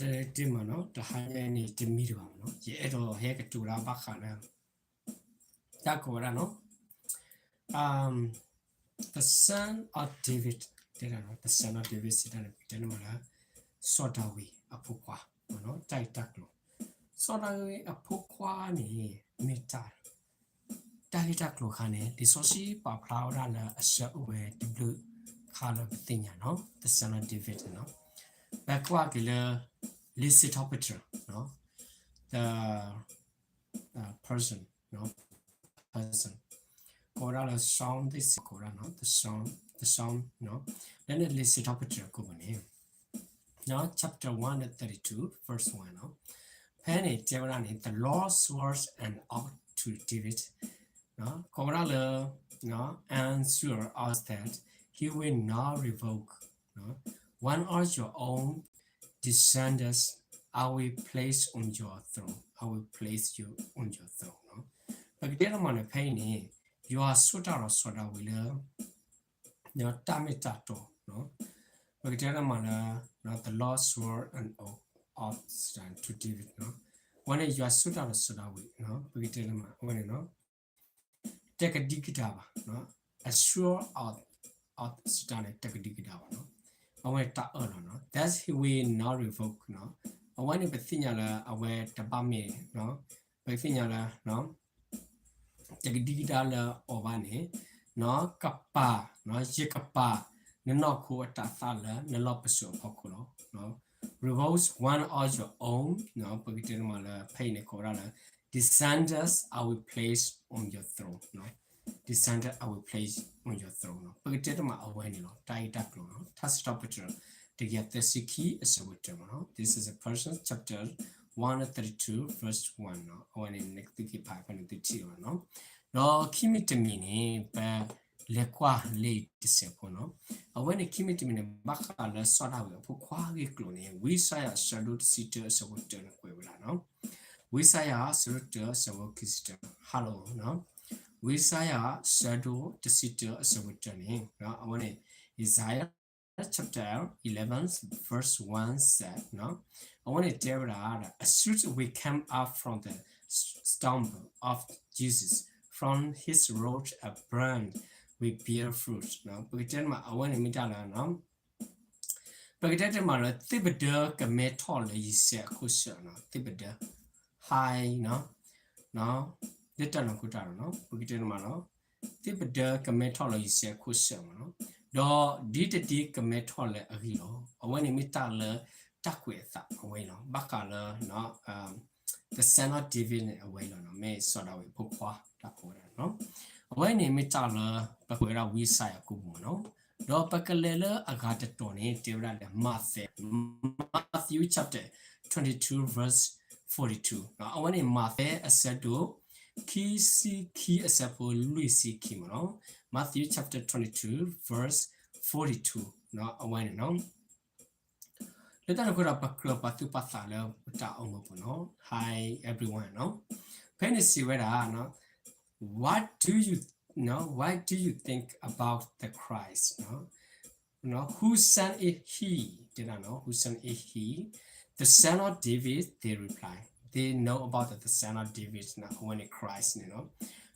တမ့ၢ်နီၤ, တဟါညါအံၤန့ၣ် တမံတဘၣ်မ့ၢ်နီၤ, ယအဲၣ်ဒိးဟဲကတိၤတၢ်ဘၣ်ဃးလၢ တၢ်ကိးဝဲဒၣ်နီၤ, the son of David တဲဒၣ်နီၤ, the son of David စံးတၢ်န့ၣ် ပကတဲန့ၣ်မ့ၢ်လၢ စီၤဒၤဝံးအဖိခွါ, တၢ်ဂ့ၢ်တၢ်ကျိၤ, စီၤဒၤဝံးအဖိခွါန့ၣ် မ့ၢ်တၢ် တၢ်ဂ့ၢ်တၢ်ကျိၤအခါန့ၣ် လံာ်စီဆှံပာ်ဖျါဝဲဒၣ်လၢအဆၢအိၣ်ဝဲတဘျုးခါလၢပသ့ၣ်ညါနီၤ, the son of David နီၤ, ပကွၢ်က့ၤလၢ လံာ်စံးထီၣ်ပတြၢၤ the person, person ကိးဝဲဒၣ်လၢ Psalm သ့ၣ်စ့ၢ်ကီးဝဲဒၣ်နီၤ, the Psalm, the Psalm နီၤ, လၢန့ၣ်လံာ်စံးထီၣ်ပတြၢၤကိးပူၤန့ၣ် chapter one thirty-two verse one နီၤ, ဖဲန့ၣ်တဲဝဲဒၣ်န့ၣ် the Lord swore an oath to David ကိးဝဲဒၣ်လၢ and swore oath that he will not revoke one of your own descendants I will place on your throne, I will place you on your throne နီၤ, ပကတဲတမးန့ၣ် ဖဲအံၤန့ၣ် ယွၤဆိၣ်တၢ်ဒီးစီၤဒၤဝံးလၢ တၢ်မ့ၢ်တၢ်တီ, ပကတဲတမးလၢ the Lord swore an oath, oath to David နီၤ, အဝဲန့ၣ်ယွၤဆိၣ်တၢ်ဒီးစီၤဒၤဝံး, ပကတဲတမး အဝဲန့ၣ် တကဒံကဒါဘၣ်, a sure oath, oath စံးတၢ်န့ၣ် တကဒံကဒါဘၣ်နီၤ, အဝဲန့ၣ်တၢ်အၢၣ်လီၤနီၤ, that he will not revoke နီၤ, အဝဲန့ၣ်ပသ့ၣ်ညါလၢအဝဲတဘၣ်မ့ၢ် ပသ့ၣ်ညါလၢ တကဒံကဒါလၢအီၤဘၣ်န့ၣ်, ကပာ်, ယကပာ်နနီၢ်ခိအတၤသၣ်လၢနလီၢ်ပစိာ်အဖီခိၣ်လီၤ, revoke one of your own, ပကတဲတမးလၢ ဖဲအံၤန့ၣ်ကိးဝဲဒၣ်လၢ descendants I will place on your throne, descendants I will place on your throne နီၤ, ပကတဲတမးအဝဲန့ၣ်လီၤ, တၢ်ဂ့ၢ်တၢ်ကျိၤနီၤ, ထါစံးထီၣ်ပတြၢၤ တကယၤသၢဆံခံအဆၢဖိတၢမးနီၤ, this is a person chapter one thirty-two verse one နီၤ, အဝဲန့ၣ်နကသုက့ၤဖးဖဲန့ၣ်သုထံၣ်လီၤနီၤ, ဒီးခံမံၤတမံၤန့ၣ် ပလဲၤကွၢ်လၢတစဲးဖိနီၤ, အဝဲန့ၣ်ခံမံၤတမံၤန့ၣ် ဘၣ်ဃးလၢစီၤဒၤဝံးအဖိခွါအဂ့ၢ်အကျိၤန့ၣ် ဝံယၡါယၤအဆၢဒိၣ်တဆံတၢအဆၢဖိတၢန့ၣ်ကွဲးဝဲဒၣ်နီၤ, ဝံယၡါယၤအဆၢဒိၣ်တၢအဆၢဖိခံဆံတၢ, hello နီၤ, ဝံယၡါယၤအဆၢဒိၣ်တဆံတၢအဆၢဖိတၢန့ၣ် အဝဲန့ၣ် Isaiah chapter eleven verse one said နီၤ, အဝဲန့ၣ်တဲဝဲဒၣ် a shoot will come up from the stump of Jesse, from his root a branch will bear fruit နီၤ, ပကတဲမး အဝဲန့ၣ်မ့ၢ်တၢ်လၢ ပကတဲတမးလၢ သ့ၣ်ပဒၢကမဲထီၣ်လၢယံးစဲးအခိၣ်ဆၢနီၤ, သ့ၣ်ပဒၢ high နီၤ, လၢတၢ်န့ၣ်အဃိတၢ်ဒီးနီၤ, ပကတဲတမးလီၤ, သ့ၣ်ပဒၢကမဲထီၣ်လၢယံးစဲးအခိၣ်ဆၢမးနီၤ, ဒီးဒ်တဒ်ကမဲထီၣ်လၢအဂံၢ်လီၤ, အဝဲန့ၣ်မ့ၢ်တၢ်လၢတၢ်ကွဲးအသးအဝဲအံၤလီၤ, ဘၣ်ဃးလၢ the son of David န့ၣ် အဝဲအံၤလီၤနီၤ, မ့ၢ်စီၤဒၤဝံးအဖိခွါတၢ်ကိးဝဲဒၣ်နီၤ, အဝဲန့ၣ်မ့ၢ်တၢ်လၢ ပကွဲးဝဲဒၣ်ဝံယၡါယၤကိးပူၤမးနီၤ, ဒီးပကလဲၤလၢအဂၤတတီၤန့ၣ် တဲဝဲဒၣ်လၢမးသဲ, Matthew chapter twenty-two verse forty-two နီၤ, အဝဲန့ၣ်မးသဲအဆၢဒိၣ် ခံဆံခံအဆၢဖိလွံၢ်ဆံခံမးနီၤ, Matthew chapter twenty-two verse forty-two နီၤ, အဝဲန့ၣ်နီၤ လၢတၢ်န့ၣ်အဃိဒီး ပကြၢးပာ်သူၣ်ပာ်သးလၢပတၢ်အိၣ်မူပူၤနီၤ, Hi everyone နီၤ, ဖဲန့ၣ်စံးဝဲဒၣ် What do you, no, what do you think about the Christ? No? No, whose son is he? တဲဒၣ်နီၤ, whose son is he? The son of David, they reply. They know about the, the son of David နီၤ, အဝဲန့ၣ် Christ န့ၣ်နီၤ,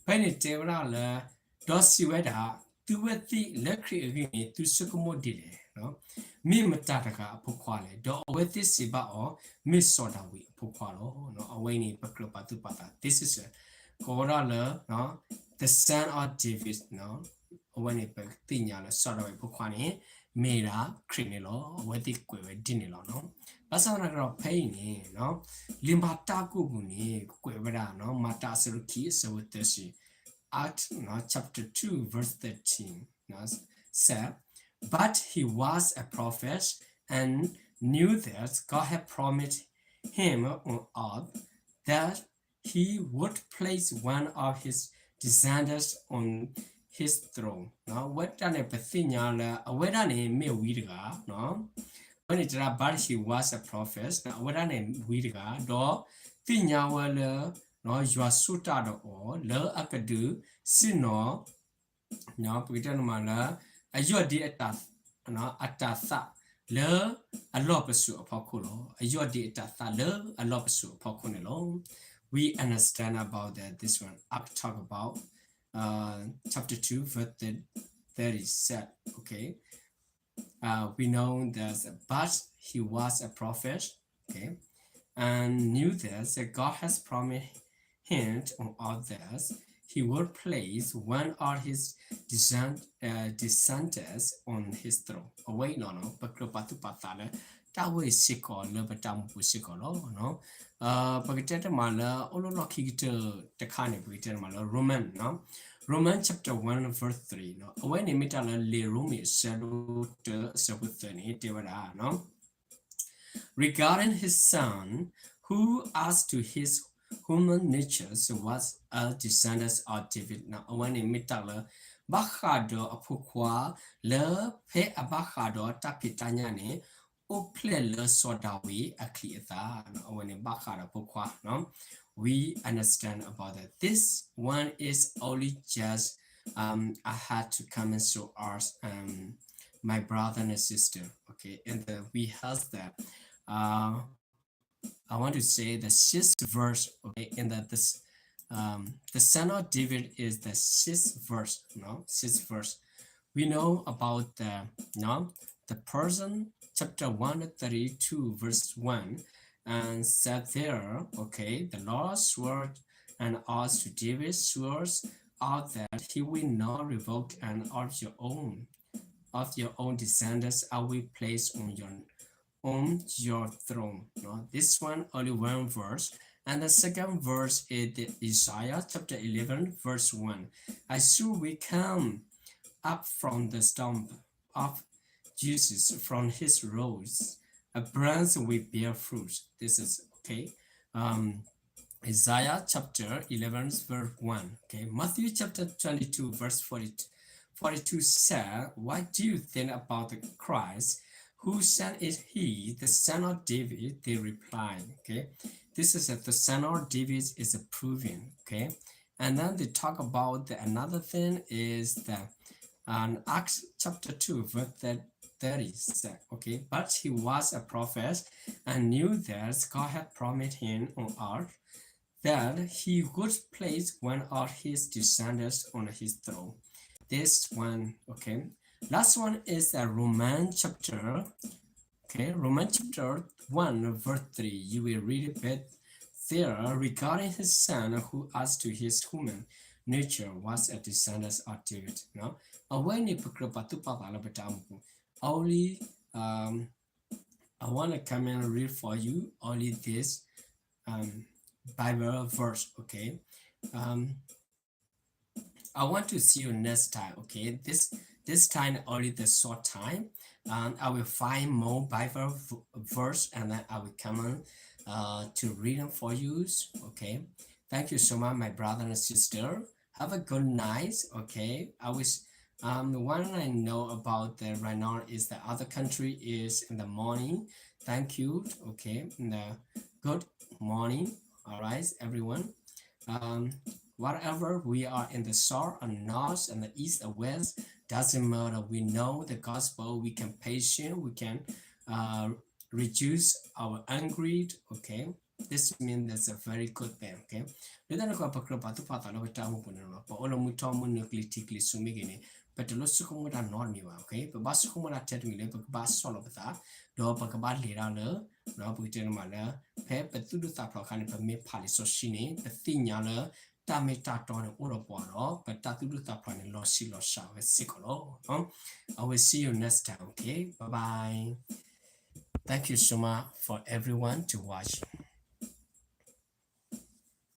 ဖဲန့ၣ်တဲဝဲဒၣ်လၢ ဒီးစံးဝဲဒၣ်, သုဝဲသ့ၣ်လၢခရံာ်အဂ့ၢ်န့ၣ် သုဆိကမိၣ်ဒ်လဲၣ်, မ့ၢ်မတၤတဂၤအဖိခွါလဲၣ်. ဒီးအဝဲသ့ၣ်စံးဘၣ်အီၤ, မ့ၢ်စီၤဒၤဝံးအဖိခွါလီၤ. အဝဲန့ၣ် ပကြၢးပာ်သူၣ်ပာ်သး this is ကိးဝဲဒၣ်လၢ the son of David အဝဲန့ၣ် ပသ့ၣ်ညါလၢစီၤဒၤဝံးအဖိခွါန့ၣ် မ့ၢ်ဒၣ်ခရံာ်န့ၣ်လီၤ. အဝဲသ့ၣ်ကွဲးဝဲဒ်န့ၣ်လီၤ. ဘၣ်ဆၣ်သနာ်က့ဒီးဖဲအံၤန့ၣ် လံာ်မၤတၢ်ကိၣ်ပူၤန့ၣ် ကွဲးဝဲဒၣ် မၤတၢ်အဆၢဒိၣ်ခံအဆၢဖိသၢဆံ Acts chapter two verse thirteen said, But he was a prophet and knew that God had promised him on earth that he would place one of his descendants on his throne. အဝဲဒၣ်န့ၣ် ပသ့ၣ်ညါလၢ အဝဲဒၣ်န့ၣ်မ့ၢ်ဝံတဂၤ အဝဲန့ၣ်တဲဒၣ် but he was a prophet အဝဲဒၣ်န့ၣ်ဝံတဂၤ ဒီးသ့ၣ်ညါဝဲလၢ ယွၤဆိၣ်တၢ်ဒီးအီၤ လၢအကဒုးဆ့ၣ်နီၤ ပကတဲန့ၣ်မးလၢ အယီၢ်ဒ့ အတၤသၣ် လၢအလီၢ်ပစိာ်အဖီခိၣ်လီၤ. အယီၢ်ဒ့အတၤသၣ်လၢအလီၢ်ပစိာ်အဖီခိၣ်န့ၣ်လီၤ. We understand about that this one. I talk about uh, chapter two, verse thirty said, okay, uh, we know that, but he was a prophet, okay, and knew that God has promised him on earth that he would place one of his descend, uh, descendants on his throne. အဝဲအံၤလီၤနီၤ ပကြၢးပာ်သူၣ်ပာ်သးလၢ တၢ်ဝဲအံၤစ့ၢ်ကီးလၢပတၢ်အိၣ်မူပူၤစ့ၢ်ကီးလီၤ. ပကတဲတမးလၢ အိၣ်လၢလီၢ်ခံကတၢၢ်တခါန့ၣ် ပကတဲတမးလၢ Roman နီၤ Roman chapter one verse three နီၤ အဝဲန့ၣ်မ့ၢ်တၢ်လၢလံာ်ရိမ့ၤအဆၢဒိၣ်တၢအဆၢဖိသၢန့ၣ် တဲဝဲဒၣ် regarding his son, who as to his human nature was a descendant of David နီၤ အဝဲန့ၣ်မ့ၢ်တၢ်လၢ ဘၣ်ဃးဒီးအဖိခွါ လၢဖဲအဘၣ်ဃးဒီးတၢ်ဖံးတၢ်ညၣ်န့ၣ် အိၣ်ဖျဲၣ်လၢစီၤဒၤဝံးအချံအသၣ်နီၤ အဝဲန့ၣ်ဘၣ်ဃးဒီးအဖိခွါနီၤ We understand about that. This one is only just, um, I had to comment so as, um, my brother and sister. Okay, and the, we has the, uh, I want to say the sixth verse. Okay, in the this, um, the Son of David is the sixth verse. No, sixth verse. We know about the, no, the person, chapter one thirty-two, verse one, and said there, okay, the Lord swore and oath to David, swears out that he will not revoke and of your own, of your own descendants I will place on your on your throne. No? This one only one verse. And the second verse is the Isaiah chapter eleven, verse one. I soon will come up from the stump of Jesus, from his roots, a branch will bear fruit. This is okay. Um, Isaiah chapter eleven, verse one. Okay, Matthew chapter twenty-two, verse forty-two, forty-two said, What do you think about the Christ? Whose son is he? The son of David, they replied. Okay, this is a, the son of David is a proven. Okay, and then they talk about the another thing is the um, Acts chapter two, verse thirty said, okay, but he was a prophet and knew that God had promised him on earth that he would place one of his descendants on his throne. This one, okay. Last one is the Roman chapter, okay, Roman chapter one, verse three. You will read it there regarding his son who as to his human nature was a descendant of David. No? အဝဲန့ၣ် ပကြၢးပာ်သူၣ်ပာ်သးလၢပတၢ်အိၣ်မူပူၤ. Only, um, I want to come and read for you only this, um, Bible verse, okay? Um, I want to see you next time, okay? This this time only the short time. Um, I will find more Bible v- verse and then I will come on, uh, to read them for you, okay? Thank you so much, my brother and sister. Have a good night, okay? I wish, um, the one I know about the right now is the other country is in the morning. Thank you, okay? And, uh, good morning, all right, everyone. Um, whatever we are in the south and north and the east and west, doesn't matter. We know the gospel. We can patient. We can, uh, reduce our angry. Okay, this means that's a very good thing. Okay, လၢတၢ်န့ၣ်အဃိ ပကြၢးပာ်သူၣ်ပာ်သးလၢပတၢ်အိၣ်မူပူၤန့ၣ်လီၤ. ပအိၣ်လၢမုၢ်ထီၣ်မုၢ်နုာ် ကလံၤထံးကလံၤဆူမဲာ်က့ၤန့ၣ် ပတလိၣ်ဆိကမိၣ်တၢ်နီတမံၤဘၣ်. Okay, ပဘၣ်ဆိကမိၣ်တၢ်ထဲတမံၤလၢ ပကဘၣ်ဆီၣ်လီၤပသး, ဒီးပကဘၣ်လဲၤတၢ်လၢ ဒီးပကတဲန့ၣ်မးလၢ ဖဲပသူၣ်ဒူသးဖျိးအခါန့ၣ် ပမ့ၢ်ဖးလံာ်စီဆှံန့ၣ် ပသ့ၣ်ညါလၢ တၢ်မ့ၢ်တၢ်တီန့ၣ်အိၣ်ဒီးပှၤဒီး ပတၢ်သူၣ်ဒူသးဖျိးန့ၣ် လီၤဆံးလီၤစှၤဝဲစ့ၢ်ကီးလီၤ. I will see you next time, okay? Bye bye. Thank you so much for everyone to watch.